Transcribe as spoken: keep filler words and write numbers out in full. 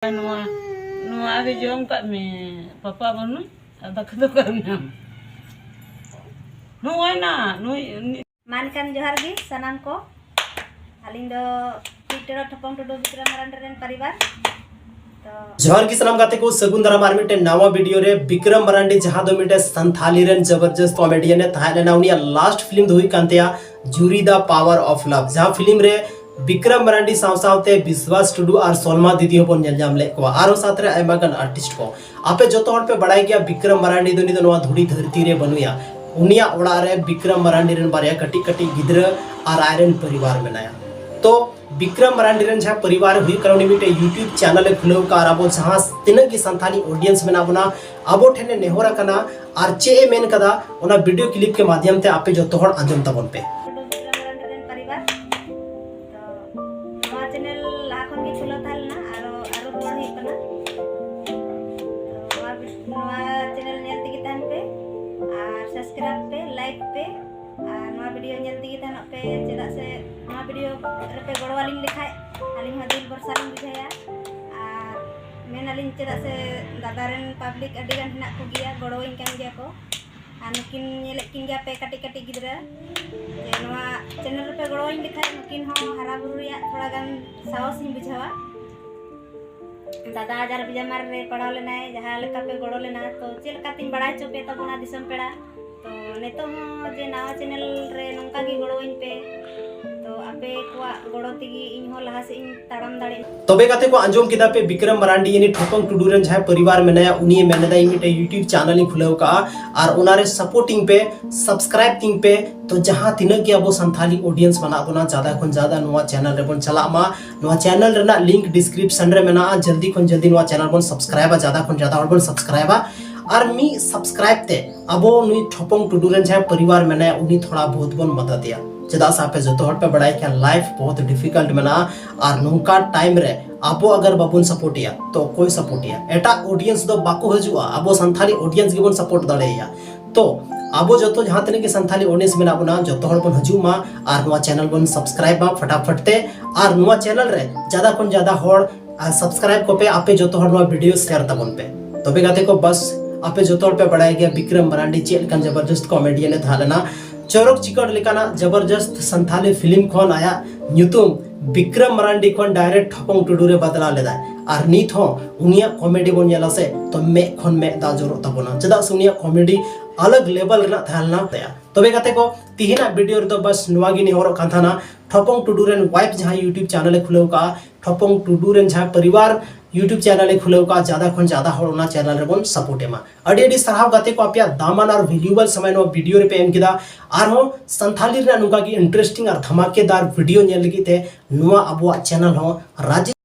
ᱱᱚᱣᱟ ᱱᱚᱣᱟ ᱜᱮ ᱡᱚᱢ ᱠᱟᱜ ᱢᱮ᱾ ᱯᱟᱯᱟ ᱵᱟᱹᱱᱩᱭ ᱟᱨ ᱫᱟᱠᱟ ᱫᱚ ᱚᱠᱟᱨᱮᱢ ᱧᱟᱢᱟ? ᱱᱚᱜᱼᱚᱭ ᱱᱟ ᱱᱩᱭ ᱩᱱᱤ ᱢᱟ ᱮᱱᱠᱷᱟᱱ ᱡᱚᱦᱟᱨ ᱜᱮ ᱥᱟᱱᱟᱢ ᱠᱚ᱾ ᱟᱹᱞᱤᱧ ᱫᱚ ᱴᱤᱴᱟᱹᱲᱟ ᱴᱷᱚᱯᱚᱝ ᱴᱩᱰᱩ ᱵᱤᱠᱨᱚᱢ ᱢᱟᱨᱟᱱᱰᱤ ᱨᱮᱱ ᱯᱟᱨᱤᱵᱟᱨ᱾ ᱛᱚ ᱡᱚᱦᱟᱨ ᱜᱮ ᱥᱟᱱᱟᱢ ᱜᱟᱛᱮ ᱠᱚ, ᱥᱟᱹᱜᱩᱱ ᱫᱟᱨᱟᱢ ᱟᱨ ᱢᱤᱫᱴᱮᱱ ᱱᱟᱣᱟ ᱵᱷᱤᱰᱤᱭᱳ ᱨᱮ᱾ ᱵᱤᱠᱨᱚᱢ ᱢᱟᱨᱟᱱᱰᱤ ᱡᱟᱦᱟᱸ ᱫᱚ ᱢᱤᱫᱴᱮᱱ ᱥᱟᱱᱛᱷᱟᱞᱤ ᱨᱮᱱ ᱡᱚᱵᱚᱨᱡᱚᱥᱛ ᱠᱚᱢᱮᱰᱤᱭᱟᱱ ᱮ ᱛᱟᱦᱮᱸ ᱞᱮᱱᱟ, ᱩᱱᱤᱭᱟᱜ ᱞᱟᱥᱴ ᱯᱷᱤᱞᱢ ᱫᱚ ᱦᱩᱭᱩᱜ ᱠᱟᱱ ᱛᱟᱭᱟ ᱡᱩᱨᱤ ᱫᱟ ᱯᱟᱣᱟᱨ ᱚᱯᱷ ᱞᱟᱵᱷ, ᱡᱟᱦᱟᱸ ᱯᱷᱤᱞᱢ ᱨᱮ ᱵᱤᱠᱨᱚᱢ ᱢᱟᱨᱟᱱᱰᱤ ᱥᱟᱶ ᱥᱟᱶᱛᱮ ᱵᱤᱥᱣᱟᱥ ᱴᱩᱰᱩ ᱟᱨ ᱥᱚᱞᱢᱟ ᱫᱤᱫᱤ ᱦᱚᱸ ᱵᱚᱱ ᱧᱮᱞ ᱧᱟᱢ ᱞᱮᱫ ᱠᱚᱣᱟ, ᱟᱨᱚ ᱥᱟᱶᱛᱮ ᱨᱮ ᱟᱭᱢᱟ ᱜᱟᱱ ᱟᱨᱴᱤᱥᱴ ᱠᱚ᱾ ᱟᱯᱮ ᱡᱚᱛᱚ ᱦᱚᱲ ᱯᱮ ᱵᱟᱲᱟᱭ ᱜᱮᱭᱟ ᱵᱤᱠᱨᱚᱢ ᱢᱟᱨᱟᱱᱰᱤ ᱫᱚ, ᱩᱱᱤ ᱫᱚ ᱱᱚᱣᱟ ᱫᱷᱩᱲᱤ ᱫᱷᱟᱹᱨᱛᱤ ᱨᱮ ᱵᱟᱹᱱᱩᱭᱟ᱾ ᱩᱱᱤᱭᱟᱜ ᱚᱲᱟᱜ ᱨᱮ ᱵᱤᱠᱨᱚᱢ ᱢᱟᱨᱟᱱᱰᱤ ᱨᱮᱱ ᱵᱟᱨᱭᱟ ᱠᱟᱹᱴᱤᱡ ᱠᱟᱹᱴᱤᱡ ᱜᱤᱫᱽᱨᱟᱹ ᱟᱨ ᱟᱡᱨᱮᱱ ᱯᱚᱨᱤᱵᱟᱨ ᱢᱮᱱᱟᱭᱟ᱾ ᱛᱚ ᱵᱤᱠᱨᱚᱢ ᱢᱟᱨᱟᱱᱰᱤ ᱨᱮᱱ ᱡᱟᱦᱟᱸ ᱯᱚᱨᱤᱵᱟᱨ ᱦᱩᱭᱩᱜ ᱠᱟᱱᱟ, ᱩᱱᱤ ᱢᱤᱫᱴᱮᱱ YouTube ᱪᱮᱱᱮᱞ ᱮ ᱠᱷᱩᱞᱟᱹᱣ ᱠᱟᱜᱼᱟ, ᱟᱨ ᱟᱵᱚ ᱡᱟᱦᱟᱸ ᱛᱤᱱᱟᱹᱜ ᱜᱮ ᱥᱟᱱᱛᱟᱲᱤ ᱚᱰᱤᱭᱮᱱᱥ ᱢᱮᱱᱟᱜ ᱵᱚᱱᱟ, ᱟᱵᱚ ᱴᱷᱮᱱ ᱮ ᱱᱮᱦᱚᱨ ᱟᱠᱟᱱᱟ ᱟᱨ ᱪᱮᱫ ᱮ ᱢᱮᱱ ᱠᱟᱫᱟ, ᱚᱱᱟ ᱵᱷᱤᱰᱤᱭᱳ ᱠᱞᱤᱯ ᱠᱮ ᱢᱟᱫᱷᱭᱚᱢ ᱛᱮ ᱟᱯᱮ ᱡᱚᱛᱚ ᱦᱚᱲ ᱟᱸᱡᱚᱢ ᱛᱟᱵᱚᱱ ᱯᱮ᱾ ᱴᱩᱰᱩ ᱵᱤᱠᱨᱚᱢ ᱢᱟᱨᱟᱱᱰᱤ ᱨᱮᱱ ᱯᱚᱨᱤᱵᱟᱨ᱾ ᱛᱚ ᱱᱚᱣᱟ ᱪᱮᱱᱮᱞ ᱞᱟᱦᱟ ᱠᱷᱚᱱ ᱜᱮ ᱠᱷᱩᱞᱟᱹᱣ ᱛᱟᱦᱮᱸ ᱞᱮᱱᱟ, ᱟᱨᱚ ᱟᱹᱨᱩ ᱨᱩᱣᱟᱹᱲ ᱦᱩᱭᱩᱜ ᱠᱟᱱᱟ᱾ ᱛᱚ ᱱᱚᱣᱟ ᱵᱷᱤ- ᱱᱚᱣᱟ ᱪᱮᱱᱮᱞ ᱧᱮᱞ ᱛᱮᱜᱮ ᱛᱟᱦᱮᱱ ᱯᱮ ᱟᱨ ᱥᱟᱵᱥᱠᱨᱟᱭᱤᱵᱽ ᱯᱮ, ᱞᱟᱭᱤᱠ ᱯᱮ, ᱟᱨ ᱱᱚᱣᱟ ᱵᱷᱤᱰᱤᱭᱳ ᱧᱮᱞ ᱛᱮᱜᱮ ᱛᱟᱦᱮᱱᱚᱜ ᱯᱮ, ᱪᱮᱫᱟᱜ ᱥᱮ ᱱᱚᱣᱟ ᱵᱷᱤᱰᱤᱭᱳ ᱨᱮᱯᱮ ᱜᱚᱲᱚ ᱟᱹᱞᱤᱧ ᱞᱮᱠᱷᱟᱡ ᱟᱹᱞᱤᱧ ᱦᱚᱸ ᱫᱤᱞ ᱵᱷᱚᱨᱥᱟ ᱞᱤᱧ ᱵᱩᱡᱷᱟᱹᱣᱟ᱾ ᱟᱨ ᱢᱮᱱ ᱟᱹᱞᱤᱧ, ᱪᱮᱫᱟᱜ ᱥᱮ ᱫᱟᱫᱟ ᱨᱮᱱ ᱯᱟᱵᱽᱞᱤᱠ ᱟᱹᱰᱤ ᱜᱟᱱ ᱦᱮᱱᱟᱜ ᱠᱚᱜᱮᱭᱟ, ᱜᱚᱲᱚᱣᱟᱹᱧ ᱠᱟᱱ ᱜᱮᱭᱟ ᱠᱚ᱾ ᱟᱨ ᱱᱩᱠᱤᱱ ᱧᱮᱞᱮᱫ ᱠᱤᱱ ᱜᱮᱭᱟ ᱯᱮ, ᱠᱟᱹᱴᱤᱡ ᱠᱟᱹᱴᱤᱡ ᱜᱤᱫᱽᱨᱟᱹ, ᱡᱮ ᱱᱚᱣᱟ ᱪᱮᱱᱮᱞ ᱨᱮᱯᱮ ᱜᱚᱲᱚᱣᱟᱹᱧ ᱞᱮᱠᱷᱟᱡ ᱱᱩᱠᱤᱱ ᱦᱚᱸ ᱦᱟᱨᱟ ᱵᱩᱨᱩ ᱨᱮᱭᱟᱜ ᱛᱷᱚᱲᱟ ᱜᱟᱱ ᱥᱟᱦᱚᱥ ᱤᱧ ᱵᱩᱡᱷᱟᱹᱣᱟ᱾ ᱫᱟᱫᱟ ᱟᱡᱟᱨ ᱵᱤᱡᱟᱢᱟᱨ ᱨᱮ ᱯᱟᱲᱟᱣ ᱞᱮᱱᱟᱭ, ᱡᱟᱦᱟᱸ ᱞᱮᱠᱟ ᱯᱮ ᱜᱚᱲᱚ ᱞᱮᱱᱟ, ᱛᱚ ᱪᱮᱫ ᱞᱮᱠᱟᱛᱤᱧ ᱵᱟᱲᱟᱭ ᱦᱚᱪᱚ ᱯᱮ ᱛᱟᱵᱚᱱᱟ ᱫᱤᱥᱚᱢ ᱯᱮᱲᱟ? ᱛᱚ ᱱᱤᱛᱚᱜ ᱦᱚᱸ ᱡᱮ ᱱᱟᱣᱟ ᱪᱮᱱᱮᱞ ᱨᱮ ᱱᱚᱝᱠᱟ ᱜᱮ ᱜᱚᱲᱚᱣᱟᱹᱧ ᱯᱮ, ᱛᱚ ᱟᱯᱮ ᱠᱚᱣᱟᱜ ᱜᱚᱲᱚ ᱛᱮᱜᱮ ᱤᱧ ᱦᱚᱸ ᱞᱟᱦᱟ ᱥᱮᱫ ᱤᱧ ᱛᱟᱲᱟᱢ ᱫᱟᱲᱮᱭᱟᱜᱼᱟ᱾ ᱛᱚᱵᱮ ᱜᱟᱛᱮ ᱠᱚ, ᱟᱸᱡᱚᱢ ᱠᱮᱫᱟ ᱯᱮ ᱵᱤᱠᱨᱚᱢ ᱢᱟᱨᱟᱱᱰᱤ, ᱭᱟᱱᱤ ᱴᱷᱚᱯᱚᱝ ᱴᱩᱰᱩ ᱨᱮᱱ ᱡᱟᱦᱟᱸᱭ ᱯᱚᱨᱤᱵᱟᱨ ᱢᱮᱱᱟᱭᱟ, ᱩᱱᱤᱭ ᱢᱮᱱ ᱮᱫᱟ, "ᱤᱧ ᱢᱤᱫᱴᱮᱱ YouTube ᱪᱮᱱᱮᱞ ᱤᱧ ᱠᱷᱩᱞᱟᱹᱣ ᱠᱟᱜᱼᱟ, ᱟᱨ ᱚᱱᱟᱨᱮ ᱥᱟᱯᱳᱨᱴᱤᱝ ᱯᱮ, ᱥᱟᱵᱥᱠᱨᱟᱭᱤᱵ ᱛᱤᱧ ᱯᱮ, ᱛᱚ ᱡᱟᱦᱟᱸ ᱛᱤᱱᱟᱹᱜ ᱜᱮ ᱟᱵᱚ ᱥᱟᱱᱛᱷᱟᱞᱤ ᱚᱰᱤᱭᱮᱱᱥ ᱢᱮᱱᱟᱜ ᱵᱚᱱᱟ, ᱡᱟᱫᱟ ᱠᱷᱚᱱ ᱡᱟᱫᱟ ᱱᱚᱣᱟ ᱪᱮᱱᱮᱞ ᱨᱮᱵᱚᱱ ᱪᱟᱞᱟᱜ ᱢᱟ᱾ ᱱᱚᱣᱟ ᱪᱮᱱᱮᱞ ᱨᱮᱱᱟᱜ ᱞᱤᱝᱠ ᱰᱤᱥᱠᱨᱤᱯᱥᱚᱱ ᱨᱮ ᱢᱮᱱᱟᱜᱼᱟ, ᱡᱚᱞᱫᱤ ᱠᱷᱚᱱ ᱡᱚᱞᱫᱤ ᱱᱚᱣᱟ ᱪᱮᱱᱮᱞ ᱵᱚᱱ ᱥᱟᱵᱥᱠᱨᱟᱭᱤᱵᱟ, ᱡᱟᱫᱟ ᱠᱷᱚᱱ ᱡᱟᱫᱟ ᱦᱚᱲ ᱵᱚᱱ ᱥᱟᱵᱥᱠᱨᱟᱭᱤᱵᱟ, ᱟᱨ ᱢᱤᱫ ᱥᱟᱵᱥᱠᱨᱟᱭᱤᱵ ᱛᱮ ᱟᱵᱚ ᱱᱩᱭ ᱴᱷᱚᱯᱚᱝ ᱴᱩᱰᱩ ᱨᱮᱱ ᱡᱟᱦᱟᱸᱭ ᱯᱚᱨᱤᱵᱟᱨ ᱢᱮᱱᱟᱭᱟ, ᱩᱱᱤ ᱛᱷᱚᱲᱟ ᱵᱚᱦᱩᱛ ᱵᱚᱱ ᱢᱚᱫᱚᱫᱮᱭᱟ, ᱪᱮᱫᱟᱜ ᱥᱮ ᱟᱯᱮ ᱡᱚᱛᱚ ᱦᱚᱲ ᱯᱮ ᱵᱟᱲᱟᱭ ᱠᱷᱟᱱ ᱞᱟᱭᱤᱯᱷ ᱵᱚᱦᱩᱛ ᱰᱤᱯᱷᱤᱠᱟᱞᱴ ᱢᱮᱱᱟᱜᱼᱟ, ᱟᱨ ᱱᱚᱝᱠᱟ ᱴᱟᱭᱤᱢ ᱨᱮ ᱟᱵᱚ ᱟᱜᱟᱨ ᱵᱟᱵᱚᱱ ᱥᱟᱯᱳᱨᱴᱮᱭᱟ ᱛᱚ ᱚᱠᱚᱭ ᱥᱟᱯᱳᱨᱴᱮᱭᱟ? ᱮᱴᱟᱜ ᱚᱰᱤᱭᱮᱱᱥ ᱫᱚ ᱵᱟᱠᱚ ᱦᱤᱡᱩᱜᱼᱟ, ᱟᱵᱚ ᱥᱟᱱᱛᱷᱟᱞᱤ ᱚᱰᱤᱭᱮᱱᱥ ᱜᱮᱵᱚᱱ ᱥᱟᱯᱳᱨᱴ ᱫᱟᱲᱮᱭᱟᱭᱟ᱾ ᱛᱚ ᱟᱵᱚ ᱡᱚᱛᱚ ᱡᱟᱦᱟᱸ ᱛᱤᱱᱟᱹᱜ ᱜᱮ ᱥᱟᱱᱛᱷᱟᱞᱤ ᱚᱰᱤᱭᱮᱱᱥ ᱢᱮᱱᱟᱜ ᱵᱚᱱᱟ, ᱡᱚᱛᱚ ᱦᱚᱲ ᱵᱚᱱ ᱦᱤᱡᱩᱜ ᱢᱟ ᱟᱨ ᱱᱚᱣᱟ ᱪᱮᱱᱮᱞ ᱵᱚᱱ ᱥᱟᱵᱥᱠᱨᱟᱭᱤᱵ ᱢᱟ ᱯᱷᱟᱴᱟᱯᱷᱟᱴ ᱛᱮ, ᱟᱨ ᱱᱚᱣᱟ ᱪᱮᱱᱮᱞ ᱨᱮ ᱡᱟᱫᱟ ᱠᱷᱚᱱ ᱡᱟᱫᱟ ᱦᱚᱲ ᱟᱨ subscribe ᱠᱚᱯᱮ ᱟᱯᱮ ᱡᱚᱛᱚ ᱦᱚᱲ ᱱᱚᱣᱟ video share ᱛᱟᱵᱚᱱ ᱯᱮ᱾ ᱛᱚᱵᱮ ᱜᱟᱛᱮ ᱠᱚ, ᱵᱟᱥ ᱟᱯᱮ ᱡᱚᱛᱚ ᱦᱚᱲ ᱯᱮ ᱵᱟᱲᱟᱭ ᱜᱮᱭᱟ ᱵᱤᱠᱨᱚᱢ ᱢᱟᱨᱟᱱᱰᱤ ᱪᱮᱫ ᱞᱮᱠᱟᱱ ᱡᱚᱵᱚᱨᱡᱚᱥᱛ comedian ᱮ ᱛᱟᱦᱮᱸ ᱞᱮᱱᱟ᱾ ᱪᱚᱨᱚᱠ ᱪᱤᱠᱟᱹᱲ ᱞᱮᱠᱟᱱᱟᱜ ᱡᱚᱵᱚᱨᱡᱚᱥᱛ ᱥᱟᱱᱛᱷᱟᱞᱤ film ᱠᱷᱚᱱ ᱟᱭᱟᱜ ᱧᱩᱛᱩᱢ ᱵᱤᱠᱨᱚᱢ ᱢᱟᱨᱟᱱᱰᱤ ᱠᱷᱚᱱ direct ᱴᱷᱚᱯᱚᱝ ᱴᱩᱰᱩ ᱨᱮ ᱵᱟᱫᱞᱟᱣ ᱞᱮᱫᱟᱭ᱾ ᱟᱨ ᱱᱤᱛ ᱦᱚᱸ ᱩᱱᱤᱭᱟᱜ comedy ᱵᱚᱱ ᱧᱮᱞᱟ ᱥᱮ, ᱛᱚ ᱢᱮᱫ ᱠᱷᱚᱱ ᱢᱮᱫ ᱫᱟᱜ ᱡᱚᱨᱚᱜ ᱛᱟᱵᱚᱱᱟ, ᱪᱮᱫᱟᱜ ᱥᱮ ᱩᱱᱤᱭᱟᱜ comedy ᱟᱞᱟᱜᱽ level ᱨᱮᱱᱟᱜ ᱛᱟᱦᱮᱸ ᱞᱮᱱᱟ ᱛᱟᱭᱟ᱾ ᱛᱚᱵᱮ ᱜᱟᱛᱮ ᱠᱚ, ᱛᱤᱦᱤᱧᱟᱜ video ᱨᱮᱫᱚ ᱵᱟᱥ ᱱᱚᱣᱟ ᱜᱮ ᱱᱮᱦᱚᱨᱚᱜ ᱠᱟᱱ ᱛᱟᱦᱮᱱᱟ᱾ ᱴᱷᱚᱯᱚᱝ ᱴᱩᱰᱩ ᱨᱮᱱ wife ᱡᱟᱦᱟᱸᱭ YouTube channel ᱮ ᱠᱷᱩᱞᱟᱹᱣ ᱠᱟᱜᱼᱟ, ᱴᱷᱚᱯᱚᱝ ᱴᱩᱰᱩ ᱨᱮᱱ ᱡᱟᱦᱟᱸᱭ ᱯᱚᱨᱤᱵᱟᱨ YouTube channel ᱮ ᱠᱷᱩᱞᱟᱹᱣ ᱠᱟᱜᱼᱟ, ᱡᱟᱫᱟ ᱠᱷᱚᱱ ᱡᱟᱫᱟ ᱦᱚᱲ ᱚᱱᱟ channel ᱨᱮᱵᱚᱱ support ᱮᱢᱟ᱾ ᱟᱹᱰᱤ ᱟᱹᱰᱤ ᱥᱟᱨᱦᱟᱣ ᱜᱟᱛᱮ ᱠᱚ, ᱟᱯᱮᱭᱟᱜ ᱫᱟᱢᱟᱱ ᱟᱨ valuable ᱥᱚᱢᱚᱭ ᱱᱚᱣᱟ video ᱨᱮᱯᱮ ᱮᱢ ᱠᱮᱫᱟ᱾ ᱟᱨᱦᱚᱸ ᱥᱟᱱᱛᱷᱟᱞᱤ ᱨᱮᱱᱟᱜ ᱱᱚᱝᱠᱟ ᱜᱮ interesting ᱟᱨ ᱫᱷᱟᱢᱟᱠᱮᱫᱟᱨ video ᱧᱮᱞ ᱞᱟᱹᱜᱤᱫ ᱛᱮ ᱱᱚᱣᱟ ᱟᱵᱚᱣᱟᱜ channel ᱦᱚᱸ ᱨᱟᱡᱽ